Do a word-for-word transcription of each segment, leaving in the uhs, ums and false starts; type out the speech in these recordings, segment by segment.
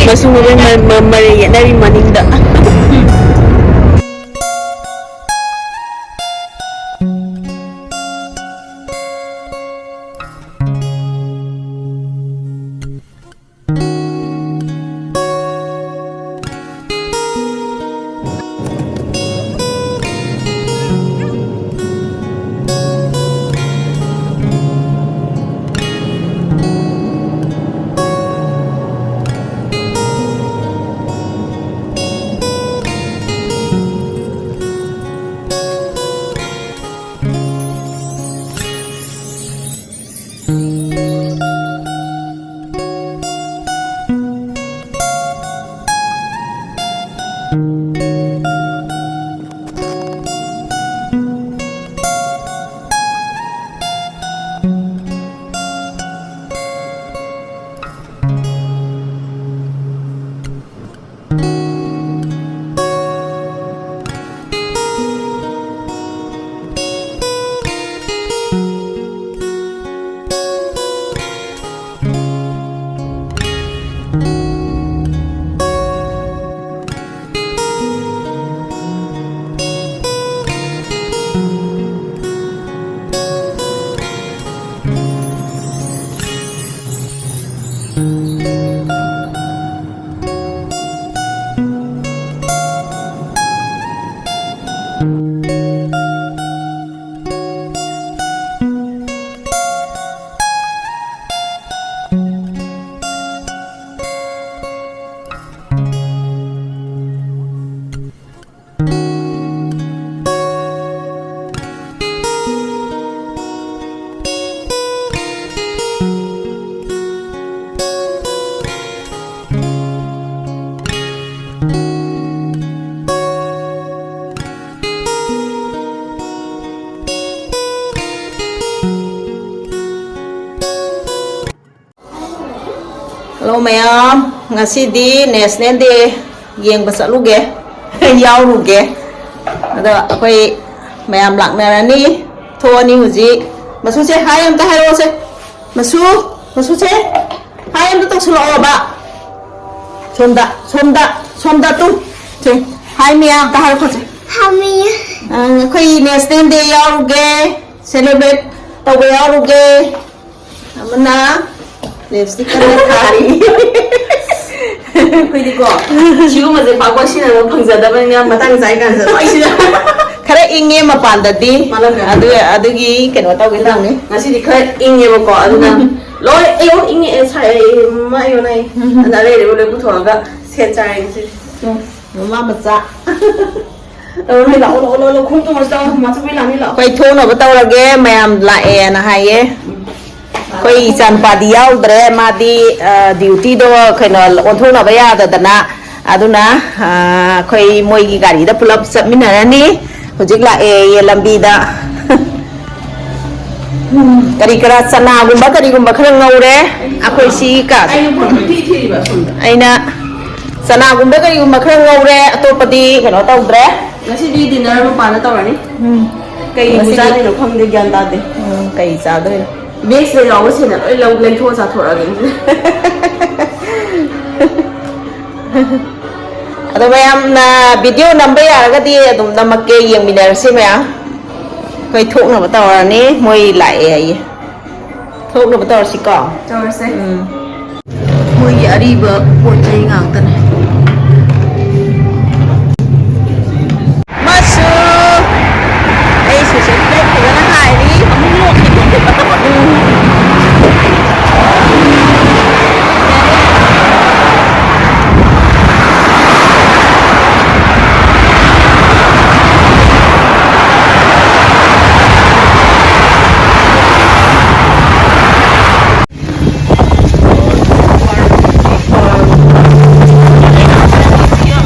ꯃꯁꯨ ꯃꯔꯩ ꯃ-, ꯃ-, ꯃꯔꯩ ꯌꯦꯠꯅꯔꯤ ꯃꯅꯤꯡꯗ꯫ Hello ꯃꯌꯥꯝ, ꯉꯁꯤꯗꯤ National Day ꯌꯦꯡꯕ ꯆꯠꯂꯨꯒꯦ, ꯌꯥꯎꯔꯨꯒꯦ꯫ ꯑꯗꯣ ꯑꯩꯈꯣꯏ ꯃꯌꯥꯝ ꯂꯥꯛꯅꯔꯅꯤ, ꯊꯣꯛꯑꯅꯤ ꯍꯧꯖꯤꯛ꯫ ꯃꯁꯨꯁꯦ hi ꯑꯝꯇ ꯍꯥꯏꯔꯛꯑꯣꯁꯦ꯫ ꯃꯁꯨ, ꯃꯁꯨꯁꯦ hi ꯑꯝꯇ ꯇꯧꯁꯜꯂꯛꯑꯣꯕ꯫ ꯁꯣꯝꯗ, ꯁꯣꯝꯗ, ꯁꯣꯝꯗ ꯇꯨ꯫ ꯁꯦ, ꯍꯥꯏ ꯃꯌꯥꯝ ꯑꯝꯇ ꯍꯥꯏꯔꯛꯈꯣꯁꯦ꯫ ꯍꯥꯏ ꯃꯌꯥꯝ꯫ ꯑ, ꯑꯩꯈꯣꯏ ꯅꯦꯁꯅꯦꯜ ꯗꯦ ꯌꯥꯎꯔꯨꯒꯦ, ꯁꯦꯂꯦꯕ꯭ꯔꯦꯠ ꯇꯧꯕ ꯌꯥꯎꯔꯨꯒꯦ꯫ ꯑꯃꯅ ꯂꯤꯞꯁꯇꯤꯛ ꯀꯟꯅ ꯊꯥꯔꯤ꯫ ꯑꯩꯈꯣꯏꯗꯤꯀꯣ, ꯁꯤꯒꯨꯝꯕꯁꯦ ꯄꯥꯛ ꯄꯥꯛ ꯁꯤꯖꯤꯟꯅꯕ ꯐꯪꯖꯗꯕꯅꯤꯅ ꯃꯇꯥꯡ ꯆꯥꯏ ꯀꯥꯟꯗ ꯂꯣꯏ ꯁꯤꯖꯤꯟꯅ-, ꯈꯔ ꯏꯪꯉꯦ ꯃꯄꯥꯟꯗꯗꯤ꯫ ꯃꯥꯅ ꯈꯔ ꯑꯗꯨ, ꯑꯗꯨꯒꯤ ꯀꯩꯅꯣ ꯇꯧꯒꯦ ꯇꯧꯅꯤ꯫ ꯉꯁꯤꯗꯤ ꯈꯔ ꯏꯪꯉꯦꯕꯀꯣ, ꯑꯗꯨꯅ ꯂꯣꯏ, ꯑꯩꯌꯣ, ꯏꯪꯉꯛꯑꯦ, ꯁꯥꯏ, ꯑꯩ, ꯃꯥ, ꯑꯩꯌꯣ, ꯅꯥꯏ꯫ ꯑꯗ ꯑꯔꯩ ꯑꯔꯩꯕ ꯂꯣꯏ ꯄꯨꯊꯣꯛꯑꯒ ꯁꯦꯠ ꯆꯥꯔꯦ ꯉꯁꯤꯗꯤ꯫ ꯎꯝ, ꯃꯃꯥ ꯃꯆꯥ꯫ ꯂꯥꯛꯑꯣ, ꯂꯥꯛꯑꯣ, ꯂꯥꯛꯑꯣ, ꯂꯥꯛꯑꯣ, ꯈꯣꯡ ꯇꯣꯡꯉꯁꯤ ꯂꯥꯛꯑꯣ, ꯃꯥ ꯆꯠꯄꯩ ꯂꯥꯛꯅꯤ ꯂꯥꯛꯑꯣ꯫ ꯑꯩꯈꯣꯏ ꯊꯣꯛꯅꯕ ꯇꯧꯔꯒꯦ, ꯃꯌꯥꯝ ꯂꯥꯛꯑꯦꯅ ꯍꯥꯏꯌꯦ꯫ ꯑꯩꯈꯣꯏ ꯏꯆꯥꯅꯨꯄꯥꯗꯤ ꯌꯥꯎꯗ꯭ꯔꯦ, ꯃꯥꯗꯤ, ꯑ, ꯗ꯭ꯌꯨꯇꯤꯗꯣ ꯀꯩꯅꯣ ꯑꯣꯟꯊꯣꯛꯅꯕ ꯌꯥꯗꯗꯅ, ꯑꯗꯨꯅ, ꯑ, ꯑꯩꯈꯣꯏ ꯃꯣꯏꯒꯤ ꯒꯥꯔꯤꯗ ꯄꯨꯂꯞ ꯆꯠꯃꯤꯟꯅꯔꯅꯤ꯫ ꯍꯧꯖꯤꯛ ꯂꯥꯛꯑꯦꯌꯦ ꯂꯝꯕꯤꯗ꯫ ꯎꯝ, ꯀꯔꯤ ꯀꯔꯥ ꯆꯅꯥꯒꯨꯝꯕ ꯀꯔꯤꯒꯨꯝꯕ ꯈꯔ ꯉꯧꯔꯦ꯫ ꯑꯩꯈꯣꯏ ꯁꯤ ꯀꯥ-, ꯑꯩꯅ ꯐꯣꯟ ꯀꯣꯏꯊꯤ ꯊꯤꯔꯤꯕ ꯑꯁꯣꯝꯗ꯫ ꯑꯩꯅ ꯆꯅꯥꯒꯨꯝꯕ ꯀꯔꯤꯒꯨꯝꯕ ꯈꯔ ꯉꯧꯔꯦ, ꯑꯇꯣꯞꯄꯗꯤ ꯀꯩꯅꯣ ꯇꯧꯗ꯭ꯔꯦ꯫ ꯉꯁꯤꯗꯤ ꯗꯤꯟꯅꯔ ꯃꯄꯥꯟꯗ ꯇꯧꯔꯅꯤ꯫ ꯎꯝ꯫ ꯀꯩ ꯉꯁꯤꯗꯤ ꯆꯥꯗꯣꯏꯅꯣ ꯈꯪꯗꯦ, ꯒ꯭ꯌꯥꯟ ꯇꯥꯗꯦ꯫ ꯎꯝ, ꯀꯩ ꯆꯥꯗꯣꯏꯅꯣ? ꯕꯦꯒꯁꯤꯗ ꯌꯥꯎꯕ ꯁꯦꯟꯗꯜ ꯂꯣꯏ ꯂꯧ-, ꯂꯩꯊꯣꯛꯑ ꯆꯥꯊꯣꯔꯛꯑꯒꯦ ꯉꯁꯤꯗꯤ꯫ ꯑꯗꯣ ꯃꯌꯥꯝꯅ ꯚꯤꯗꯤꯑꯣ ꯅꯝꯕ ꯌꯥꯔꯒꯗꯤ ꯑꯗꯨꯝ ꯅꯝꯃꯛꯀꯦ, ꯌꯦꯡꯃꯤꯟꯅꯔꯁꯤ ꯃꯌꯥꯝ꯫ ꯑꯩꯈꯣꯏ ꯊꯣꯛꯅꯕ ꯇꯧꯔꯅꯤ, ꯃꯣꯏ ꯂꯥꯛꯑꯦ ꯍꯥꯏꯌꯦ꯫ ꯊꯣꯛꯅꯕ ꯇꯧꯔꯁꯤꯀꯣ꯫ ꯇꯧꯔꯁꯦ꯫ ꯎꯝ꯫ ꯃꯣꯏꯒꯤ ꯑꯔꯤꯕ ꯄꯣꯠ ꯆꯩ ꯉꯥꯛꯇꯅꯦ꯫ ꯃꯁꯨ꯫ ꯑꯩ ꯁꯤꯁꯦ ꯄꯣꯠ ꯐꯖꯅ ꯍꯥꯏꯔꯤ꯫ ꯑꯃꯨꯛ ꯅꯣꯛꯈꯤꯗꯣ꯫ ꯎꯝ꯫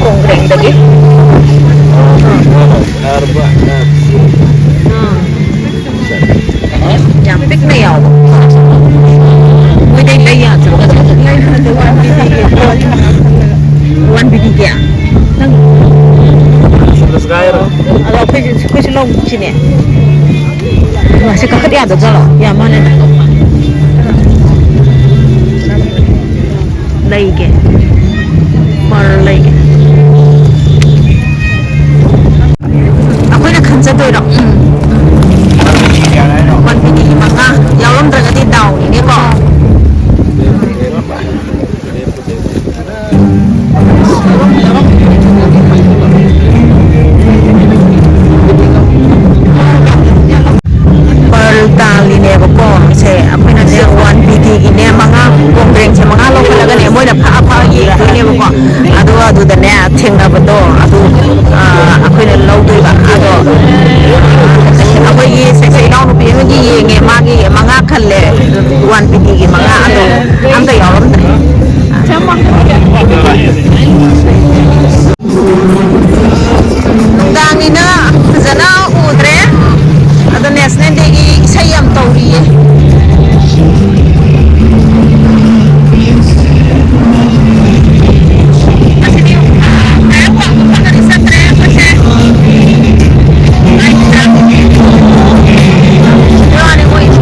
ꯀꯣꯡꯒ꯭ꯔꯦꯡꯗꯒꯤ꯫ ꯎꯝ꯫ ꯌꯥꯝ ꯄꯤꯛꯅ ꯌꯥꯎꯕ꯫ ꯃꯣꯏꯗꯩ ꯂꯩ ꯌꯥꯗ꯭ꯔꯣ? ꯋꯥꯟ ꯕꯤꯗꯤꯒꯤ? ꯅꯪ ꯑꯗꯣ ꯑꯩꯈꯣꯏꯁꯨ, ꯑꯩꯈꯣꯏꯁꯨ ꯂꯧꯁꯤꯅꯦ꯫ ꯁꯤ ꯀꯥꯈꯠ ꯌꯥꯗꯖꯥꯠꯂꯣ? ꯌꯥ ꯃꯥꯜꯂꯦ꯫ ꯂꯩꯒꯦ꯫ ꯄꯔ ꯂꯩꯒꯦ꯫ ꯑꯩꯈꯣꯏꯅ ꯈꯟꯖꯗꯣꯏꯔꯣ? ꯎꯝ꯫ ꯋꯥꯟ ꯄꯤꯗꯤꯒꯤ ꯃꯉꯥ ꯌꯥꯎꯔꯝꯗ꯭ꯔꯒꯗꯤ ꯗꯥꯎꯅꯤꯅꯦꯀꯣ꯫ ꯄꯔꯜ ꯇꯥꯜꯂꯤꯅꯦꯕꯀꯣ꯫ ꯁꯦ ꯑꯩꯈꯣꯏꯅꯅꯦ ꯋꯥꯟ ꯄꯤꯗꯤꯒꯤꯅꯦ ꯃꯉꯥ, ꯀꯣꯡꯒ꯭ꯔꯦꯡꯁꯦ ꯃꯉꯥ ꯂꯧꯈꯠꯂꯒꯅꯦ ꯃꯣꯏꯅ ꯐꯛ ꯑꯐꯛ ꯌꯦꯡꯗꯣꯏꯅꯦꯕꯀꯣ꯫ ꯑꯗꯣ ꯑꯗꯨꯗꯅꯦ ꯊꯦꯡꯅꯕꯗꯣ ꯑꯗꯨ, ꯑ, ꯑꯩꯈꯣꯏꯅ ꯂꯧꯗꯣꯏꯕ꯫ ꯑꯗꯣ ꯑꯩꯈꯣꯏꯒꯤ ꯁꯦ ꯏꯅꯥꯎꯅꯨꯄꯤ ꯑꯃꯒꯤ ꯌꯦꯡꯉꯦ, ꯃꯥꯒꯤ ꯃꯉꯥ ꯈꯜꯂꯦ, ꯋꯥꯟ ꯄꯤꯗꯤꯒꯤ ꯃꯉꯥ꯫ ꯑꯗꯣ ꯑꯝꯇ ꯌꯥꯎꯔꯝꯗ꯭ꯔꯦ꯫ ꯅꯨꯡꯗꯥꯡꯅꯤꯅ ꯐꯖꯅ ꯎꯗ꯭ꯔꯦ꯫ ꯑꯗꯣ ꯅꯦꯁꯅꯦꯜ ꯗꯦꯒꯤ ꯏꯁꯩ ꯌꯥꯝ ꯇꯧꯔꯤꯌꯦ꯫ ꯉꯁꯤꯗꯤ, ꯑ, ꯈꯔ ꯋꯥꯡꯕ ꯃꯐꯝꯗꯗꯤ ꯆꯠꯇ꯭ꯔꯦ ꯑꯩꯈꯣꯏꯁꯦ꯫ ꯂꯥꯏ ꯈꯨꯔꯨꯝꯕꯒꯤ ꯋꯥꯅꯤ ꯃꯣꯏꯁꯦ꯫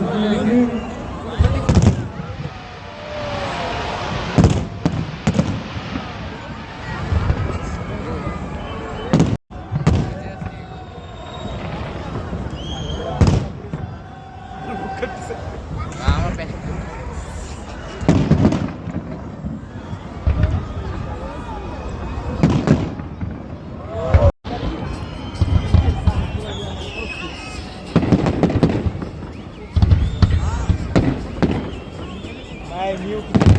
Vai, mil.